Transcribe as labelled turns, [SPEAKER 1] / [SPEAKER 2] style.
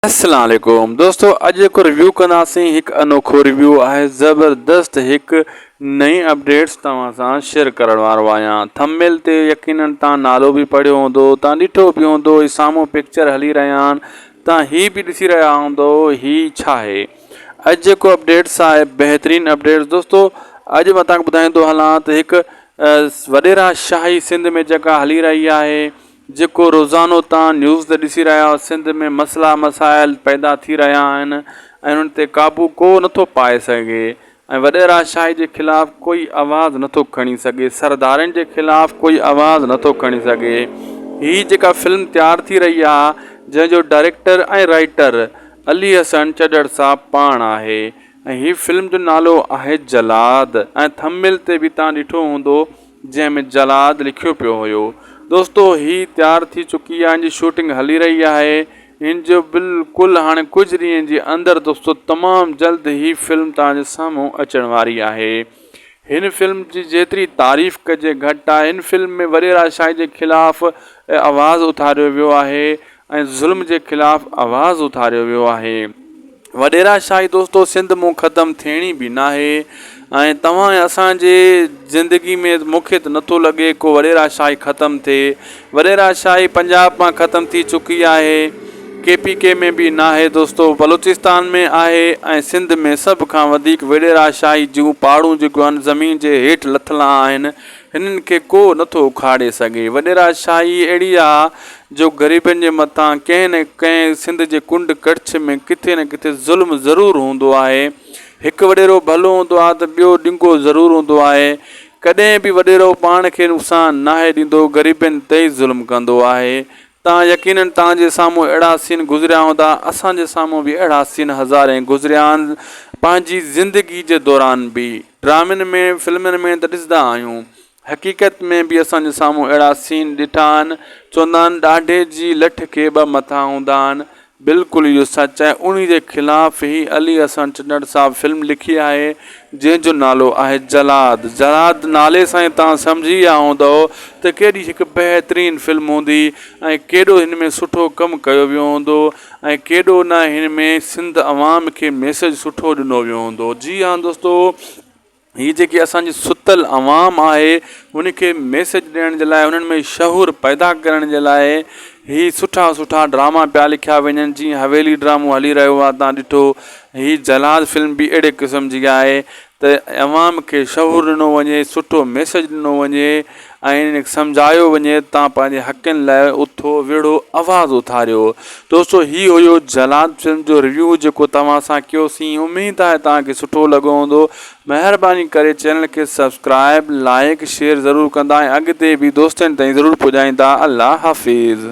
[SPEAKER 1] السلام عليڪم دوستو اڄ جيڪو ريويو ڪنداسين هڪ انوکو ريويو آهي زبردست هڪ نئين اپڊيٽس توهان سان شيئر ڪرڻ وارو آهيان ٿمبنيل تي يقينن توهان نالو به پڙهيو هوندو توهان ڏٺو به هوندو هي سامهون پڪچر هلي رهيا آهن توهان هي به ڏسي رهيا هوندو هي ڇا آهي اڄ جيڪو اپڊيٽس آهي بهترين اپڊيٽس دوستو اڄ مان توهان کي ٻڌائيندو هلان ته هڪ وڏيرا شاهي سنڌ ۾ جيڪا هلي رهي آهي جيڪو روزانو توهان نيوز تي ڏسي رهيا آهيو سنڌ ۾ مسئلا مسائل پيدا ٿي رهيا آهن ۽ انهن تي قابو ڪو نٿو پائي سگهي ۽ وڏيرا شاهي جي خلاف ڪوئي آواز نٿو کڻي سگهي سردارن جي خلاف ڪوئي آواز نٿو کڻي سگهي هي جيڪا فلم تيار ٿي رهي آهي جنهن جو ڊائريڪٽر ۽ رائيٽر علي حسن چڍڙ صاحب پاڻ آهي ۽ هي فلم جو نالو آهي جلاد ۽ ٿمبنيل تي به توهان ڏٺو هوندو جنهن ۾ جلاد لکيو پيو هيو. دوستو هي تيار ٿي چڪي آهي ان جي شوٽنگ هلي رهي آهي ان جو بلڪل هاڻي ڪجهه ڏينهن جي اندر دوستو تمام جلد هي فلم توهان جي سامهون اچڻ واري آهي هن فلم جي جيتري تعريف ڪجي گهٽ آهي هن فلم ۾ وڏيرا شاهي جي خلاف آواز اٿاريو ويو آهي ۽ ظلم جي خلاف آواز اٿاريو ويو آهي. وڏيرا شاهي دوستو سنڌ مون ختم ٿيڻي به ناهي ۽ توهان ۽ اسان جي زندگي ۾ مون کي ته نٿو لڳي ڪو وڏيرا شاهي ختم ٿئي. وڏيرا شاهي پنجاب مان ختم ٿي چڪي آهي. ڪي پي ڪي ۾ به ناهي دوستو بلوچستان ۾ آهي ۽ سنڌ ۾ سڀ کان وڌيڪ وڏيرا شاهي جون پاڙون جيڪيون آهن زمين جي هيٺ لٿل آهن هنن کي ڪو نٿو اکاڙي سگهي. وڏيرا شاهي اهڙي آ جو غريبن جي مٿان ڪنهن نه ڪنهن سنڌ جي ڪنڊ ڪڙڇ ۾ ڪٿي نه ڪٿي ظلم ضرور هوندو آهي. هڪ وڏيرو ڀلو هوندو آ ته ٻيو ڏنگو ضرور هوندو آهي. ڪڏهن به وڏيرو پاڻ کي نقصان ناهي ڏيندو غريبن تي ئي ظلم ڪندو آهي. تان يقينن توهان جي سامهون اهڙا سين گذريا هوندا، اسان جي سامهون به اهڙا سين هزارين گذريا آهن، پنهنجي زندگي جي دوران به ڊرامن ۾ فلمن ۾ ته ڏسندا آهيون، حقيقت ۾ به اسان جي سامهون اهڙا سين ڏٺا آهن، چوندا آهن ڏاڍي جي لٺ کي ٻه مٿا هوندا آهن، بلڪل اهو سچ آهي انهي جي خلاف هي علي حسن چنڙ صاحب فلم لکي آهي جنهن جو نالو آهي جلاد جلاد نالي سان ئي توهان سمجهي ويا هوندؤ ته ڪيڏي هڪ بهترين فلم هوندي ۽ ڪيڏو هن ۾ سٺو ڪم ڪيو ويو هوندو ۽ ڪيڏو نه هن ۾ سنڌ عوام کي ميسيج سٺو ڏنو ويو هوندو جي ها دوستو هي جيڪي اسان جي ستل عوام آهي ان کي ميسيج ڏيڻ جي لاء انهن ۾ شعور پيدا ڪرڻ جي لاء هي سٺا سٺا ڊراما پيا لکيا وڃن جيئن حويلي ڊرامو هلي رهيو آهي تان ڏٺو هي جلاد فلم به اهڙي قسم جي آهي ته عوام کي شعور ڏنو وڃي سٺو ميسيج ڏنو وڃي ۽ انهن کي سمجهايو وڃي ته توهان پنهنجي حقن لاء اٿو وڙهو آواز اٿاريو دوستو هي هيو جلاد فلم جو ريويو جيڪو توهان سان ڪيوسين اميد آهي توهان کي سٺو لڳو هوندو مهرباني ڪري چينل کي سبسڪرائب لائڪ شيئر ضرور ڪندا ۽ اڳتي به دوستن تائين ضرور پڄائيندا الله حافظ.